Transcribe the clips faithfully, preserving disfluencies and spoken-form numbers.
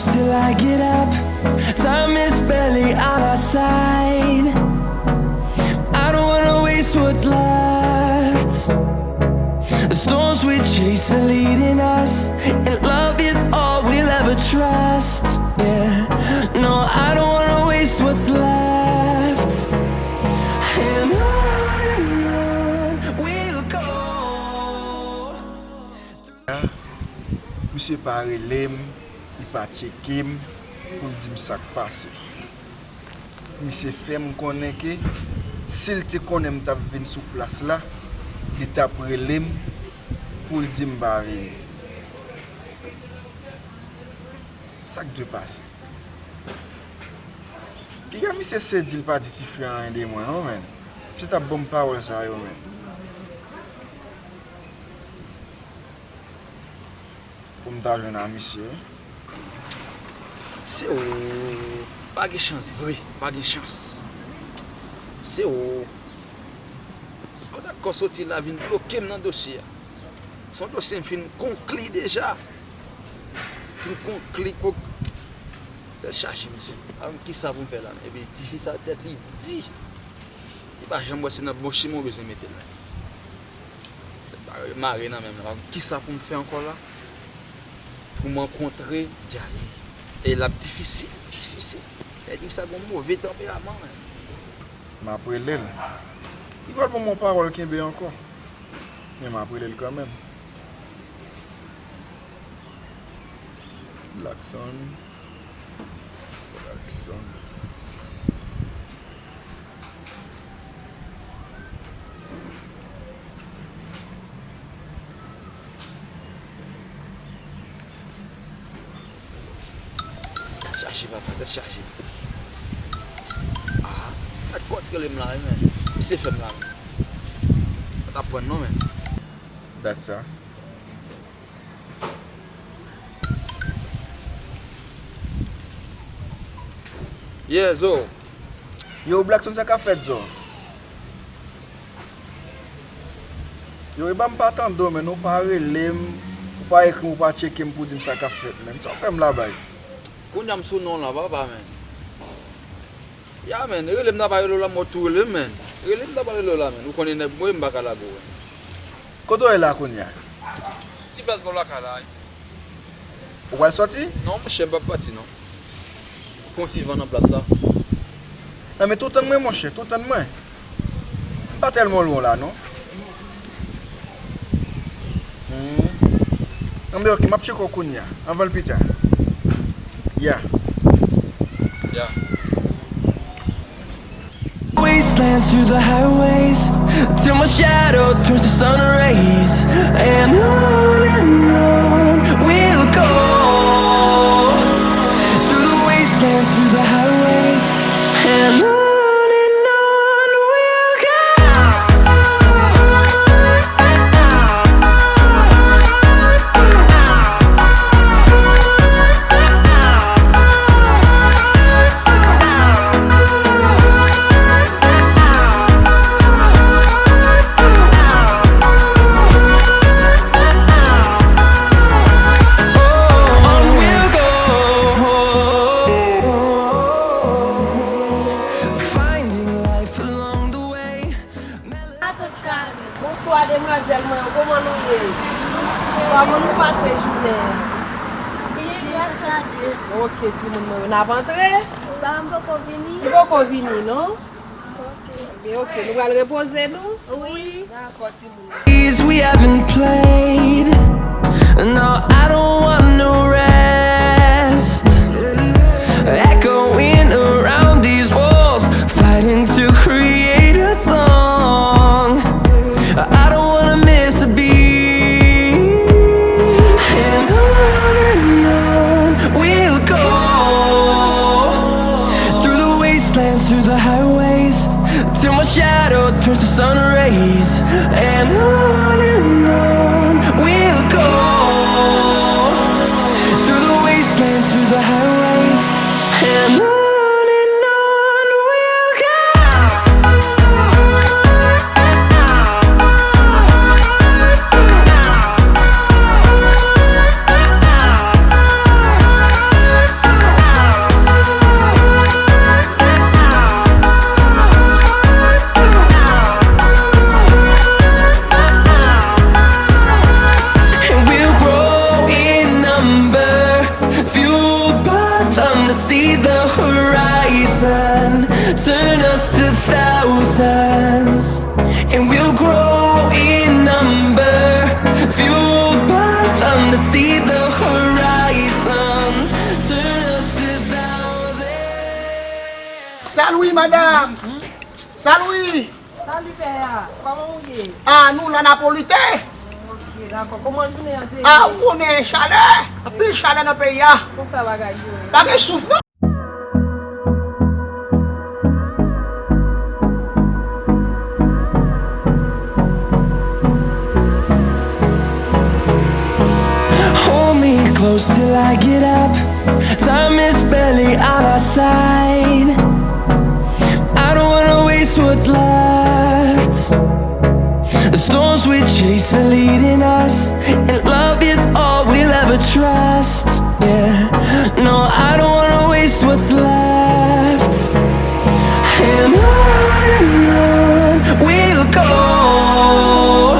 Till I get up, time is barely on our side. I don't wanna waste what's left. The storms we chase are leading us, and love is all we'll ever trust. Yeah, no, I don't wanna waste what's left. And on and on we'll go. Misye pa rele m, li pa tcheke m pou l di m sa k pase. Misye fè m konnen ke si l te konnen m t ap vin sou plas la, li t ap rele m pou l di m pa vini. Sa k dwe pase? Piga misye se di l pa di tifi a anyen de mwen, non, menn. Misye t ap ban m pawòl sa yo, menn. Fò m ta jwenn a misye wi. Se ou. Pa gen chans vre, pa gen chans. Se ou. Kote kò soti la vin bloke m nan dosye a. Se yon dosye m fin konkli deja. Fin konkli kok. Tèt chaje, mesye. A, kisa pou m fè la? Epi tifi sa tèt li di. Li pa janm wè se nan bon chimen w bezwen mete l. Tèt mare, mare nan men m la. Kisa pou m fè ankò la? Pou m rankontre Djali. E l ap difisil, difisil. Nèg sa gon move tanperaman, men. M ap rele l. Li pral ban m yon pawòl kenbe ankò. Men m ap rele l kanmenm. Blackson. Blackson. Tèt chaje, papa, tèt chaje. Ah, tèt kòt rele m la, wi, men. Misye fè m la, men. Pa t ap pran non, men. Dat sa. Yeah, Zo. Yo, Blackson, sa k ap fèt, Zo? Yo, e ba m pa tande w, men ou pa rele m, ou pa ekri m, ou pa tcheke m pou di m sa k ap fèt, men. Sa w fè m la, baz? Kounye a m sou non la, papa, men. Ya, men, rele m ta pa rele w la, m tou rele m, men. Rele m ta pa rele w la, men. Ou konnen nèg mwen, m pa ka lage w, men. Kote w ye la kounye a? Ti plas bò lakay la, wi. Ou pral sòti? Non, monchè, m p ap pati, non. Pran ti van nan plas la. Non, men tou tann mwen, monchè, tou tann mwen. M pa tèlman lwen w la, non. Hmm. Non, men ok, m ap tcheke w kounye a, anvan l pi ta. Yeah. Yeah. Wastelands through the highways, till my shadow turns to sun rays. And on and on we'll go, through the wastelands, through the highways, and on and on we'll go. Bonswa, demwazèl mwen yo, kòman nou ye? Kòman nou pase jounen an? Byen, gras a Dye. Ok, timoun mwen yo, n ap antre? Ba m poko vini. Li poko vini, non? Ok. Byen, ok, nou pral repoze nou? Wi. Dakò, timoun mwen. These we haven't played. No, I don't want no rest. Echoing around these walls, fighting to create a song. I don't wanna miss a beat. And on and on we'll go, through the wastelands, through the highways, till my shadow turns to sun rays. And on and on we'll go, through the wastelands, through the highways, and on and on we'll go. Grow in number, fueled by them to see the horizon. Turn us to thousands. Salut, madame. Salut. Salut, pè a. Kòman ou ye? Ah, nou la Napoliten. Ok, dakò. Kòman jounen an te ye? Ah, ou konnen chalè. Anpil chalè nan peyi a. Konsa bagay yo ye. Pa gen souf, non. Hold me close till I get up. Time is barely on our side. I don't wanna waste what's left. The storms we chase are leading us, and love is all we'll ever trust. Yeah, no, I don't wanna waste what's left. And on and on we'll go,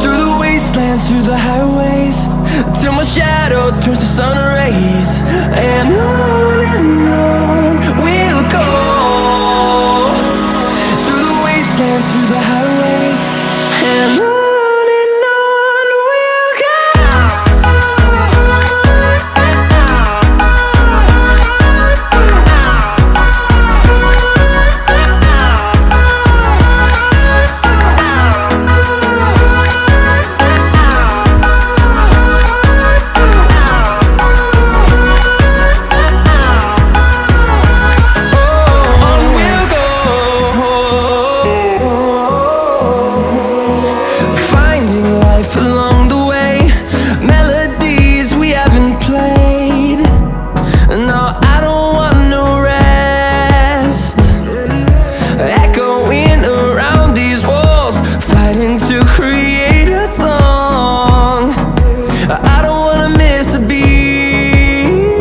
through the wastelands, through the highways, till my shadow turns to sun rays. And on and on we'll go, through the wastelands, through the highways, and on and on we'll go. On we'll go, finding life along the way, melodies we haven't played. No, I don't want no rest. Echoing around these walls, fighting to create a song. I don't wanna miss a beat.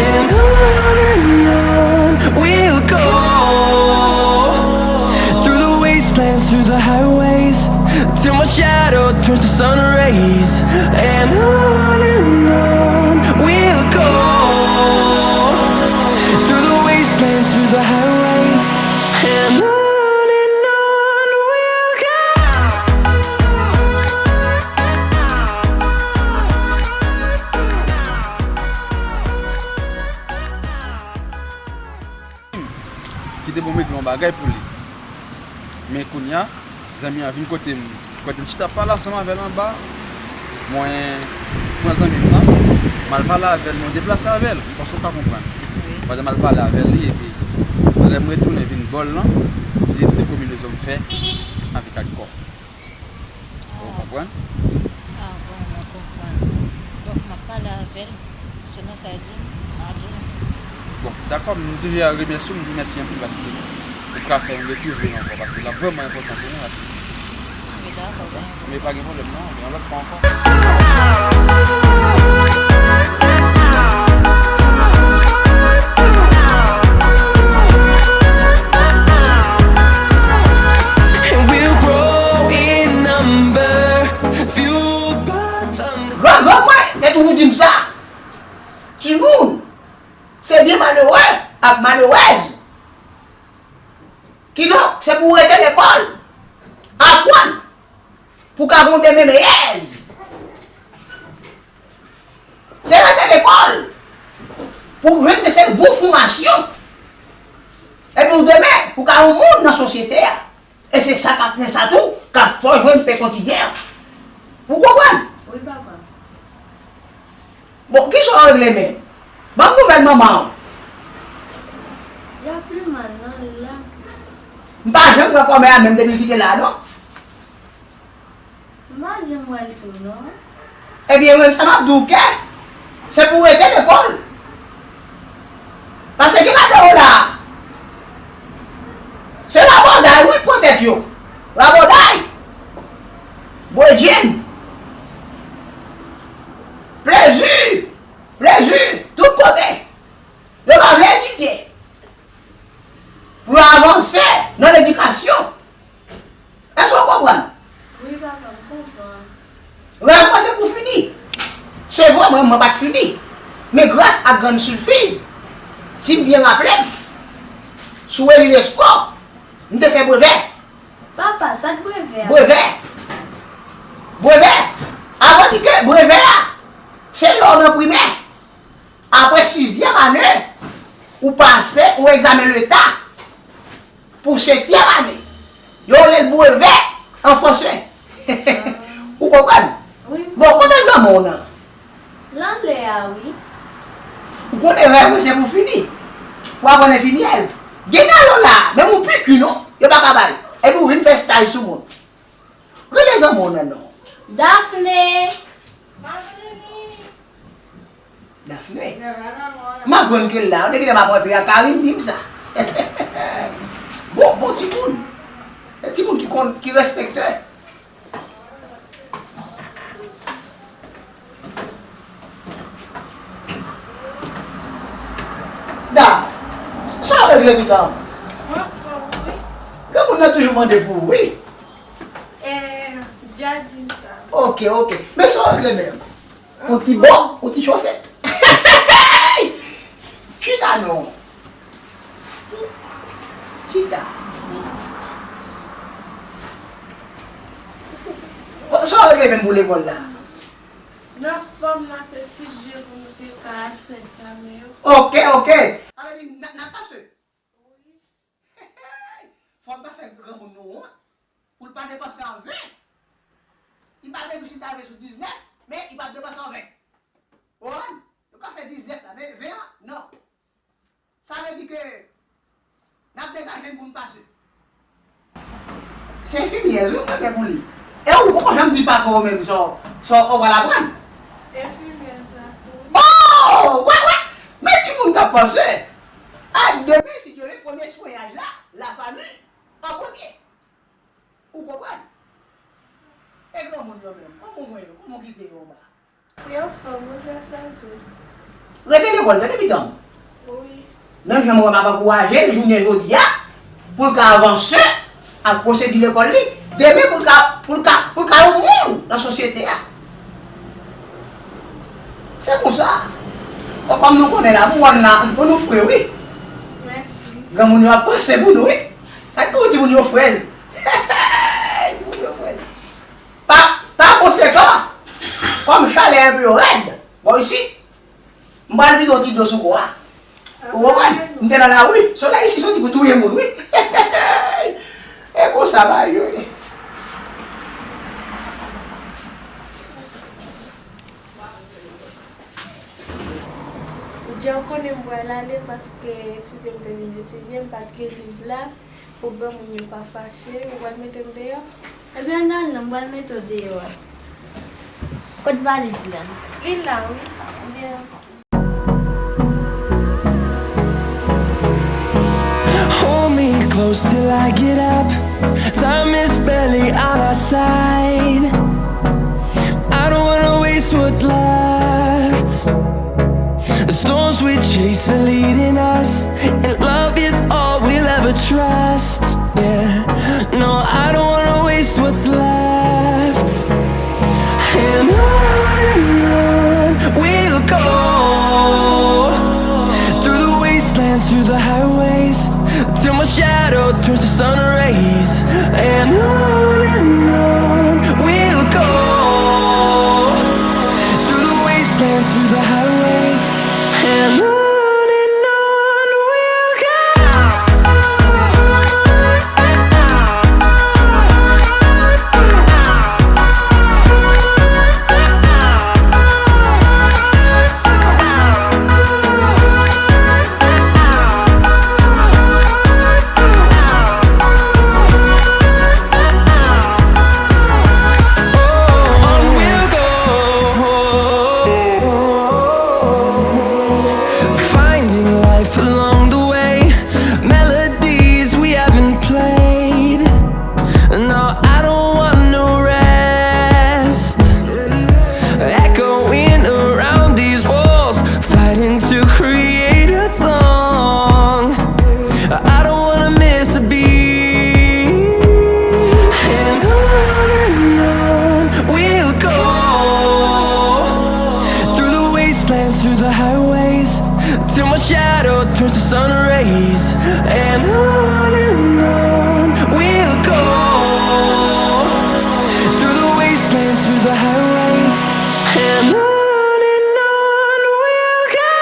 And on and on we'll go, through the wastelands, through the highways, till my shadow turns to sun rays. And on and on we'll go, through the wastelands, through the highways, and on and on we'll go. Ki te pou m regle yon bagay pou li. Men kounye a, zanmi an vin kote m, kote n chita ap pale ansanm avè l anba. Mwen pran zanmi m nan, m al pale avè l, mwen deplase avè l, m panse w ka konprann. Wi. Pandan m al pale avè l, li, epi lè m retounen vin bò l lan, li di m se konbinezon m fè avèk ak kò. Ou konprann? Ah, bon, mwen konprann. Donk, m ap pale avè l. Selon sa l di m, m a di w. Bon, dakò, m toujou remèsye w, m remèsye anpil paske ou ka fè m retwouve l ankò, paske l ap vrèman enpòtan pou mwen, paske... Ah, wi, dakò, pa gen pwoblèm. Men pa gen pwoblèm, non, men yon lòt fwa ankò. And we'll grow in number, fueled by thunder. Gran, granmwen te toujou di m sa. Timoun, se byen malere ak malerèz. Kidonk, se pou w rete lekòl, aprann, pou w ka gen yon demen meyè. Se rete lekòl pou w jwenn de seri bon fòmasyon. Epi w demen, pou w ka yon moun nan sosyete a. E se sa k ap, se sa tou k ap fè w jwenn pen kotidyen an. Ou konprann? Wi, papa. Bon, kisa w regle menm? Ban m nouvèl manman w. Li ap pi mal, non, li la. M pa janm wè kòmè a menm depi l kite la, non. M pa janm wè l tou, non. Ebyen, mwen, sa m ap di w ke se pou w rete lekòl. Paske gen ladan yo la. Se rabòday, wi, pran tèt yo. Rabòday. Bredjenn. Plezi. Plezi. Tout kote. Yo pa vle etidye. Pou yo avanse nan ledikasyon. Èske w konprann? Wi, papa, m konprann. Rèv mwen se pou fini. Se vre, mwen, mwen pa t fini. Men gras ak Grann Silfiz, si m byen raple m, sou Eli Lescot, m te fè brevè. Papa, sa k brevè a? Brevè? Brevè? Avan di ke brevè a, se lè w nan primè. Apre sizyèm ane, ou pase yon egzamen leta pou setyèm ane. Yo rele l brevè an franse. Ou konprann? Wi. Bon, kote zanmi w nan? L anlè a, wi. Ou konnen rèv mwen se pou fini. Pou aprann enfimyèz. Gen nan yo la, menm yon piki non, yo pa ka bay. Epi ou vin fè staj sou moun. Rele zanmi w nan non. Daphné. Daphné. M aprann ke l la, depi lè m ap antre a Karim di m sa. Bon, bon timoun. E timoun ki konn, ki respekte. Dav, sa w regle pitan? Mwen anfòm wi. Granmoun nan toujou mande pou ou wi. Eh, Dja di m sa. Ok, ok. Men sa w regle menm? Yon ti bò, yon ti chosèt. Chita non. Chita. Bon, sa w regle menm pou lekòl la? Nan fòm nan fè ti je pou nou te ka al fè egzamen yo. Ok, ok. Sa vle di n a, n a pase. Wi. Fò n pa fè granmoun nou wont pou l pa depanse an ven. Li pa vle di si l ta rive sou diznèf, men li p ap depanse an ven. Ou konprann? Yo ka fè diznèf la, men ven an, non. Sa vle di ke n ap degaje n pou n pase. Se enfimyèz wi mwen fè pou li. E ou poko janm di papa w menm sa w, sa w pral aprann. Enfimyèz la tou. Oh! Wè, wè! Men timoun k ap panse. A demen, si Dye vle, premye swenyaj la, lafanmi, an premye. Ou konprann? E granmoun yo menm, kòman w wè yo? Kòman w kite yo anba? Yo fò, mwen fè sa sou. Rete lekòl, tande pitan m. Wi. Menm jan mwen m ap ankouraje l jounen jodi a, pou l ka avanse ak pwosedi lekòl li, demen pou l ka, pou l ka, pou l ka yon moun nan sosyete a. Se konsa. Bon, kòm nou konnen la, m wè n la, bon, nou fre, wi. Mèsi. Granmoun yo ap panse pou nou, wi. Gad kòman timoun yo frèz. Timoun yo frèz. Pa, pa konsekan, kòm chalè an pi rèd bò isit, m pral vide yon ti dlo sou kò a. Ou konprann? M te nan lari, solèy isi soti pou touye moun, wi. E konsa bagay yo ye. Jan w konnen m pral ale paske etidye m te vin etidye, m pa t gen liv la. Pou granmoun yo pa fache, ou pral mete m deyò? Ebyen, ann al non, m pral mete w deyò a. Kot valiz la? Li la, wi. Byen. Hold me close till I get up. Time is barely on our side. I don't wanna waste what's left. The storms we chase are leading us, and love is all we'll ever trust. Yeah, no, I don't wanna waste what's left. And on and on we'll go, through the wastelands, through the highways, till my shadow turns to sun rays. And on and on we'll go, through the wastelands, through the highways, and on and on we'll go. On we'll go, finding life along the way, melodies we haven't played. No, I don't want no rest. Echoing around these walls, fighting to create a song. I don't wanna miss a beat. And on and on we'll go, through the wastelands, through the highways, till my shadow turns to sun rays. And on and on we'll go, highways, and on and on we'll go.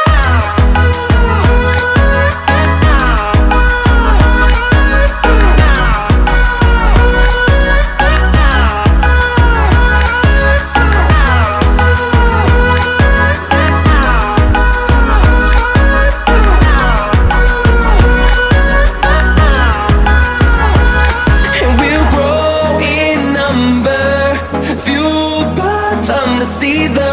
And we'll grow in number, fueled by them to see the